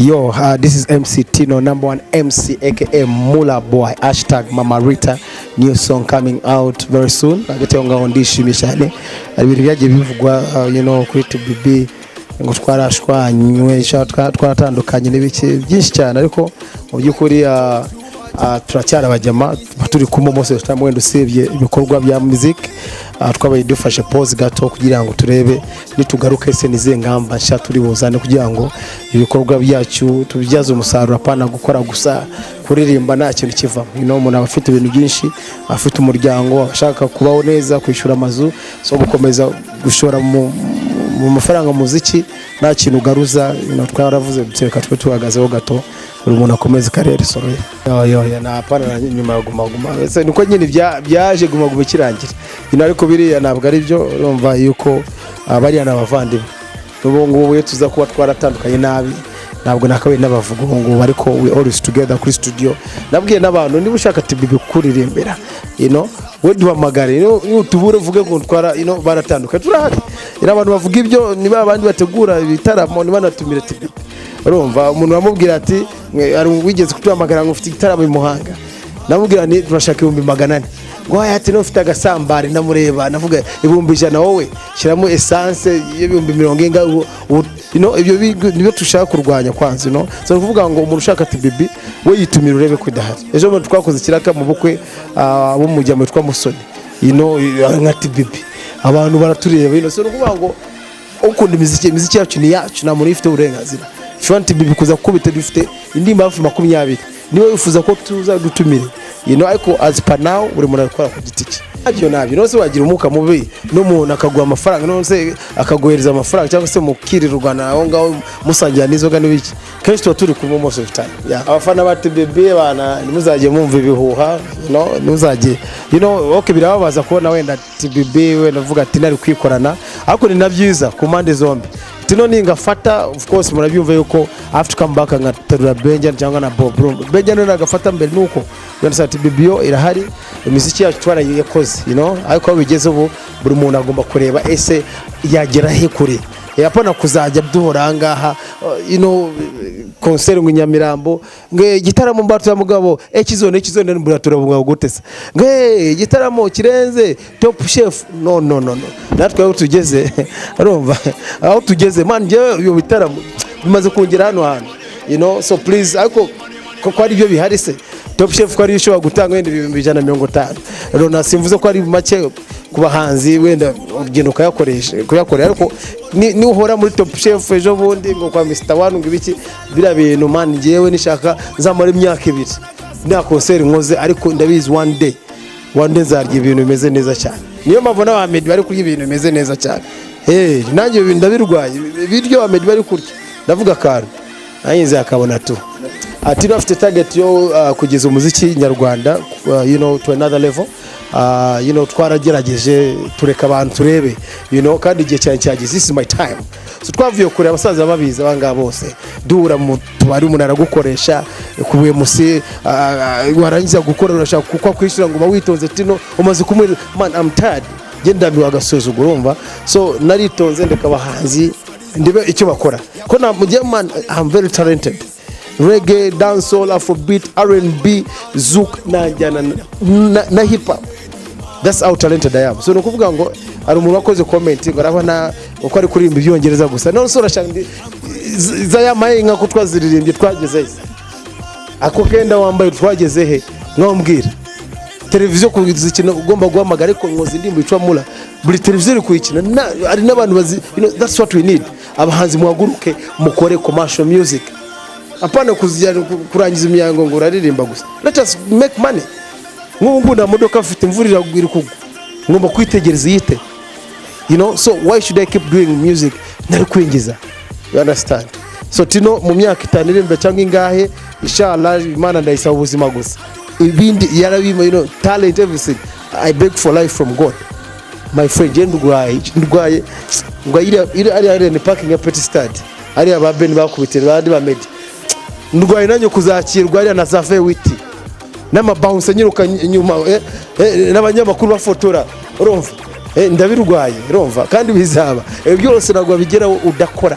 Yo, this is MC Tino, number one MC, aka Mula Boy, #MamaRita, new song coming out very soon. Hagati aho ngaho ndishimye cyane. Hari ibintu byagiye bivugwa kuri TBB ngo twarashwanywe, twaratandukanye n'ibiki byinshi cyane, ariko mu by'ukuri turacyari abajyama, tuba turi kumwe umunsi wose. Wenda usibye ibikorwa bya music, twabaye dufashe pause gato kugira ngo turebe nitugaruka ese nizihe ngamba nshya turi buzane kugira ngo ibikorwa byacu tubibyaze umusaruro, apana gukora gusa kuririmba nta kintu kivamo. Umuntu aba afite ibintu byinshi, afite umuryango, aba ashaka kubaho neza, kwishyura amazu, so gukomeza gushora mu mafaranga mu muziki nta kintu ugaruza, twaravuze reka tube tuhagazeho gato, buri muntu akomeze carrière solo ye. Yo yo yo, na hapana na nyuma ya Guma Guma. Ese niko nyine byaje Guma Guma ikirangira, ariko biriya ntabwo ari byo. Urumva yuko bariya ni abavandimwe. N'ubu ngubu iyo tuza kuba twaratandukanye nabi, ntabwo nakabaye n'abavuga ubu ngubu, ariko we always together kuri studio. Nabwiye n'abantu, niba ushaka TBB kuririmbira, we duhamagare, nutubure uvuge ngo twara baratandukanye, turahari. Abantu bavuga ibyo niba abandi bategura ibitaramo ntibanatumire TBB. Urumva umuntu bamubwira ati hari wigeze kutuhamagara ngo ufite igitaramo i Muhanga, namubwira ni turashaka 400,000, ngo aya ati ufite agasambari. Ndamureba navuga 100,000, wowe shyiramo essence y'ibihumbi mirongo inga ibyo nibyo dushaka kurwanya kwanza. So ni ukuvuga ngo umuntu ushaka TBB we yitumira urebe ko idahari. Ejo bundi twakoze ikiraka mu bukwe b'umujyamo witwa Musoni, nka TBB abantu baratureba. So ni ukuvuga ngo ukunda imiziki, imiziki yacu ni yacu, nta muntu uyifite uburenganzira. If you want TBB kuza gukubita, dufite indirimbo hafi 20, niba wifuza ko tuza dutumire, ariko as per now buri muntu arikora ku giti cye. Ntabyo nabyo none se wagira umwuka mubi n'umuntu akaguha amafaranga, none se akaguhereza amafaranga cyangwa se mukirirwana aho ngaho musangira n'inzoga n'ibiki? Kenshi tuba turi kumwe most of the time, yeah. Abafana ba TBB bana, ntimuzajye mwumva ibihuha, ntimuzajye, okay, birababaza kubona wenda TBB wenda uvuga ati nari kwikorana, ariko ni na byiza ku mpande zombi. Tino ningafata, of course murabyumva yuko I have to come back nkaterura Benja cyangwa na Bob Bro. Benja none agafata mbere nuko wenda TBB yo irahari, imiziki yacu twarayikoze, ariko aho bigeze ubu buri muntu agomba kureba ese yagera he kure, yapana kuzajya duhora ahangaha, concert ngo i Nyamirambo, ngo igitaramo mbatura mugabo ekizone ekizone mburatura gute se, ngo igitaramo kirenze Top Chef. No, no, no, no, natwe aho tugeze, urumva aho tugeze man, njyewe ibyo bitaramo bimaze kongera hano hantu, so please. Ariko ko ari byo bihari se, Top Chef ko ariyo ishobora gutanga wenda 150,000 rona, simvuze ko ari make ku bahanzi, wenda ugenda ukayakoresha kuyakorera, ariko ni uhora muri Top Chef, ejo bundi ngo kwa Mr One, ngo ibiki, biriya bintu man, njyewe nishaka nzamara imyaka 2 nta concert nkoze, ariko ndabizi one day, one day nzarya ibintu bimeze neza cyane. Niyo mpamvu n'aba bari kurya ibintu bimeze neza cyane. Hey, nanjye ibi ndabirwaye, ibiryo ba bari kurya, ndavuga akantu nanjye nzakabona tu. Ati afite target yo kugeza umuziki nyarwanda to another level. Twaragerageje tureka abantu turebe, kandi igihe cyane cyageze. This is my time. So twavuye kure, abasaza babizi abangaba bose, duhura mu tubari, umuntu aragukoresha ku MC, warangiza gukora urashaka kuko akwishyura ngo uba witonze. Tino umaze kumwe, man, I'm tired. Njye ndambiwe agasuzuguro, urumva? So naritonze ndeka abahanzi ndebe icyo bakora, ko na mujye, man, I'm very talented: reggae, dancehall, afrobeat, R&B, zouk na njyana na hip hop. That's how talented I am. So ni ukuvuga ngo hari umuntu wakoze comment ngo arabona uko ari kuririmba ibyongereza gusa. None se urashaka za ya mayenga ko twaziririmbye twageze he? Ako kenda wambaye twageze he? Mwambwira televiziyo kuzikina ugomba guhamagara, ariko nkoze indirimbo yitwa Mura, buri televiziyo iri kuyikina, hari n'abantu bazi. That's what we need. Abahanzi muhaguruke mukore commercial music, apana kuzijya kurangiza imihango ngo uraririmba gusa. Let us make money. Nk'ubu ngubu nta modoka mfite, imvura iri kugwa, ngomba kwitegereza iyite, so why should I keep doing music ntari kwinjiza? You understand? So Tino mu myaka 5 iri imbere cyangwa ingahe, inshallah, Imana ndayisaba ubuzima gusa, ibindi yarabima, talent, everything. I beg for life from God, my friend. Je ndwaye ndwaye iriya ariya ni parking ya Petit Stade, ariya ba Ben bakubitira abandi ba Meddy. Ndwaye nanjye kuzakirwa ariya na za V8 n'amabounce nyiruka inyuma, n'abanyamakuru bafotora, urumva? Ndabirwaye, urumva? Kandi bizaba. Ibyo byose ntabwo wabigeraho udakora.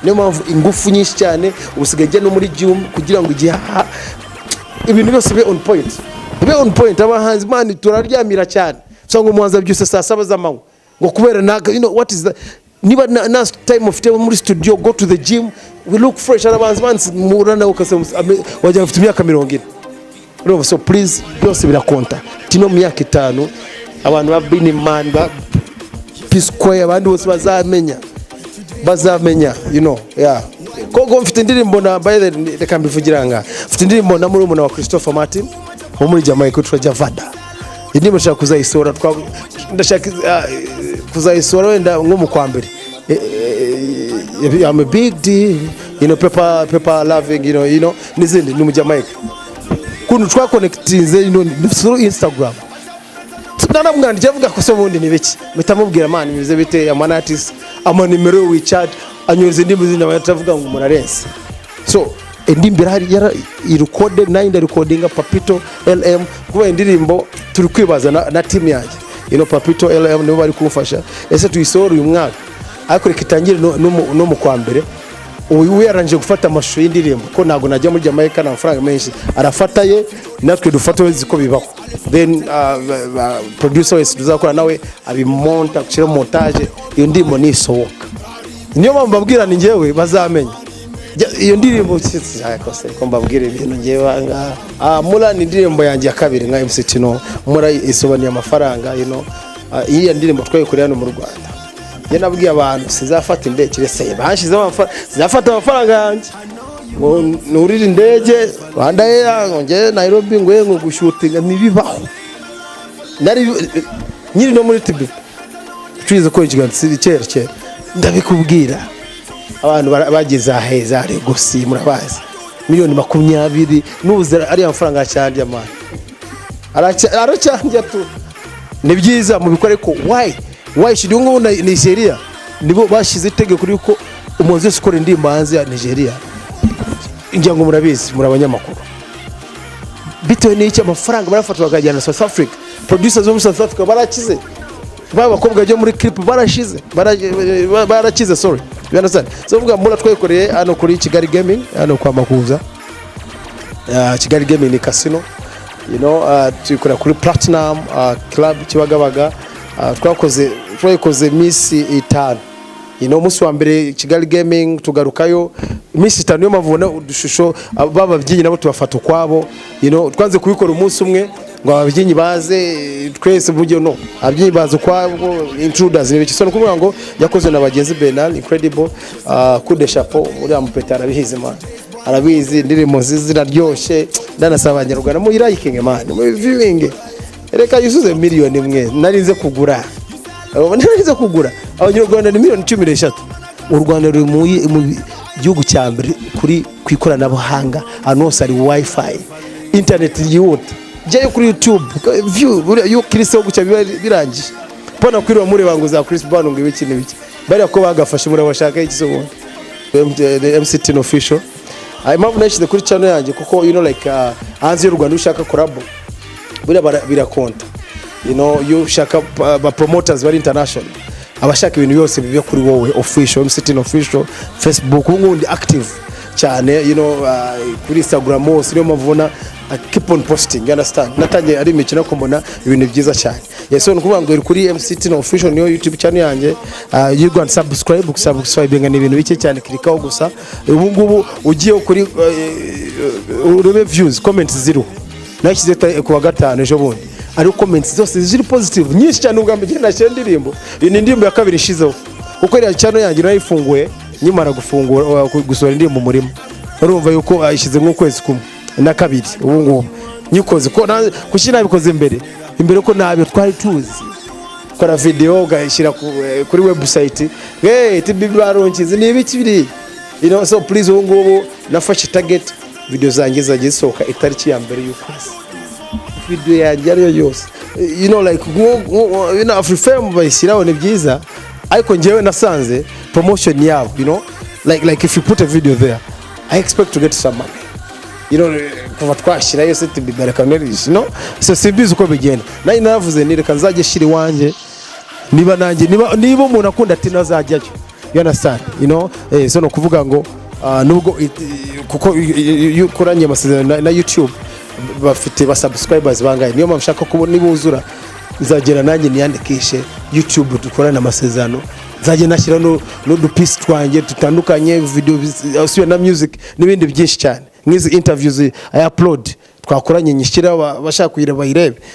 Niyo mpamvu ingufu nyinshi cyane ubu usigaye ujya no muri gym kugira ngo igihe ibintu byose bibe on point, bibe on point. Abahanzi, man, turaryamira cyane. Usanga umuhanzi abyutse saa 7 z'amanywa ngo kubera naga, you know what is that? Niba na time ufite muri studio, go to the gym, we look fresh. Hari abahanzi bansi muhura nawe ukase wagira ngo ufite imyaka 40, urumva? So please, byose birakonta. Tino mu myaka 5, abantu ba Beenie Man, ba P Square, abandi bose bazamenya, bazamenya, yeah. Koko mfite indirimbo na, by the, reka mbivugira nga mfite indirimbo na murumuna wa Christopher Martin wo muri Jamaica witwa Javada. Indirimbo ndashaka kuzayisohora, ndashaka kuzayisohora wenda nko mu kwa mbere. I'm a big deal, pepper pepper loving, n'izindi. Ni mu Jamaica kuntu twaconnectinze, through Instagram. Naramwandikiye avuga ko se ubundi ni biki, mpita mubwira: "Man, bimeze bite?" Amanatisi, amanimero, WeChat, anyohereza indirimbo zindi, avuga ngo murarenze. So indirimbo irahari, yara irecorde, nayo ndarecordinga. Papito LM, kuba indirimbo turi kwibaza na team yanjye, Papito LM nibo bari kumfasha, ese tuyisohora uyu mwaka? Ariko reka itangire no mu kwa mbere. Ubu we yarangije gufata amashusho y'indirimbo, ko ntabwo najya muri Jamaica nta mafaranga menshi, arafata ye, natwe dufata wese ko bibaho. Then producer wese tuzakora nawe abimonta, gushyira montage. Iyo ndirimbo nisohoka, niyo mpamvu mbabwira ni njyewe bazamenya. Iyo ndirimbo kose ko mbabwira ibintu njyewe aha. Mura ni indirimbo yanjye ya kabiri nka MC Tino. Mura isobanuye amafaranga. Iriya ndirimbo twayikoreye hano mu Rwanda. Njye nabwiye abantu sinzafata indege keretse banshyizeho amafaranga. Sinzafata amafaranga yanjye ngo nurire indege Rwanda Air ngo njye Nairobi ngo gushootinga, ntibibaho. Nari nyiri no muri TB twize ko ikiganiro kera kera, ndabikubwira. Abantu bageze aheza Lagos, murabazi, miliyoni 20 n'ubu ariya mafaranga aracyandya, man, aracyandya tu. Ni byiza mubikora, ariko why should ngubu na Nigeria nibo bashyize itegeko ry'uko umuntu wese ukora indirimbo hanze ya Nigeria, ngira ngo murabizi, muri abanyamakuru, bitewe n'icyo amafaranga barafata bakajyana South Africa. Producers bo muri South Africa barakize, ba bakobwa bajya muri clip barashize, barakize, sorry, you understand? So vuga mura twayikoreye hano kuri Kigali Gaming, hano kwa Makuza. Kigali Gaming ni casino, tuyikorera kuri Platinum Club Kibagabaga. Twayikoze iminsi 5, umunsi wa mbere Kigali Gaming, tugarukayo iminsi 5. Niyo mpamvu ubona udushusho b'ababyinnyi nabo tubafata ukwabo. Twanze kubikora umunsi umwe ngo ababyinnyi baze twese mujye, no ababyinnyi baza ukwabo, intruders n'ibiki. So ni ukuvuga ngo yakozwe na bagenzi Bernard Incredible, coup de chapeau, uriya mupeta arabizi, man, arabizi. Indirimbo nziza ziraryoshye. Ndanasaba Abanyarwanda muyilikinge, man, muyiviewinge, reka yuzuze miliyoni 1. Narinze kugura, narinze kugura. Abanyarwanda ni miliyoni 13. U Rwanda ruri mu gihugu cya mbere kuri ku ikoranabuhanga. Ahantu hose hari WiFi, internet yihuta. Jyayo kuri YouTube, view buriya iyo kiriseho gutya biba birangiye. Mbona kwiriwa mureba ngo za Chris Brown ngo ibiki n'ibiki, bariya ko bagafashe, murabashaka iki se ubundi? MC Tino Official. Impamvu nayishyize kuri channel yanjye kuko like hanze y'u Rwanda iyo ushaka collabo buriya birakonta. Iyo ushaka ba promoters bari international, abashaka ibintu byose bibe kuri wowe official, MC Tino Official. Facebook ubu ngubu ndi active cyane, kuri Instagram hose. Niyo mpamvu ubona I keep on posting, you understand? Natangiye ari imikino ariko mbona ibintu byiza cyane. Yes, so ni ukuvuga ngo iri kuri MC Tino Official, niyo YouTube channel yanjye. You go and subscribe. Subscribing ni ibintu bike cyane, klikaho gusa. Ubu ngubu ugiye kuri urebe views, comments ziriho. Nashyize ku wa gatanu ejo bundi, ariko comments zose ziri positive, nyinshi cyane. Ubwa mbere nashyira indirimbo, iyi ni indirimbo ya kabiri ishizeho, kuko iriya channel yanjye nayifunguye nkimara gufungura, gusohora indirimbo Umurima. Urumva yuko ayishyize nk'ukwezi kumwe na kabiri ubu ngubu nyikoze. Ko kuki nabikoze mbere imbere? Ko ntabyo twari tuzi. Kora video ugashyira kuri website, hey, TB barunkize ni ibiki biri. So please, ubu ngubu nafashe target, video zanjye zagiye zisohoka itariki ya mbere y'ukwezi, video yanjye ariyo yose, like Afrifame bayishyiraho, ni byiza, ariko njyewe nasanze promotion yabo, like if you put a video there, I expect to get some money. Kuva twashyirayo se TB barakanerije no, so simbizi uko bigenda. Nanjye naravuze ni reka nzajye shira iwanjye, niba nanjye niba umuntu akunda ati nazajyayo. You understand? So no kuvuga ngo nubwo kuko iyo ukoranye amasezerano na YouTube, bafite ba subscribers bangahe? Niyo mpamvu nshaka kubona nibuzura, nzagera nanjye niyandikishe YouTube, dukorane amasezerano, nzajya nashyira n'udupisi twanjye dutandukanye, video usubiye na music n'ibindi byinshi cyane, nk'izi interviews I upload twakoranye, nyishyiraho, abashaka kuyireba bayirebe.